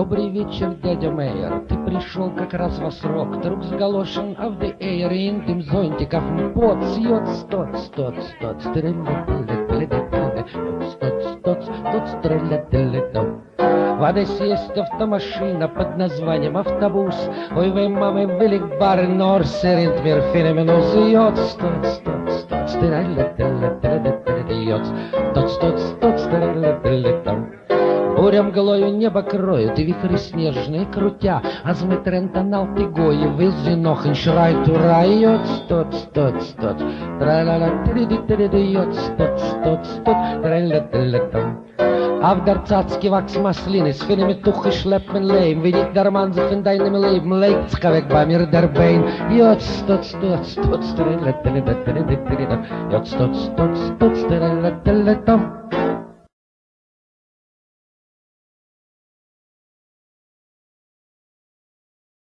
Добрый вечер, дядя Мейер, ты пришел как раз во срок, Трукс галошен אויף די אייער אין דעם זונטיק אויפן פאץ, יאץ טאץ טאץ טאץ טרעלע טעלע טעלע טעלע, יאץ טאץ טאץ טאץ טרעלע טעלע טאם. В Одессе есть автомашина под названием автобус. Ой, וויי מאמע וויל איך בארן נאר ס'רינט מיר פונעם נאז, יאץ טאץ טאץ טאץ טרעלע טעלע טעלע טעלע, יאץ טאץ טאץ טאץ טרעלע טעלע טאם. Буря мглою небо кроет и вихри снежные крутя, אז מ'טרענט אן אלטע גויע וויל זי נאך און שרייט הורא, יאץ טאץ טאץ טאץ טרעלעלע טרידי טרידי יאץ טאץ טאץ טאץ טרעלע טעלע טאם. אויף דער צאצקע וואקסן מאסלינעס, פונעם תוכן שלעפט מען ליים, ווען איך דערמאן זיך פון דיינעם לעבן לייגט זיך אוועק ביי מיר דער ביין, יאץ טאץ טאץ טאץ טרעלע טעלע טרידי טרידי יאץ טאץ טאץ טאץ טרעלע טעלע טאם.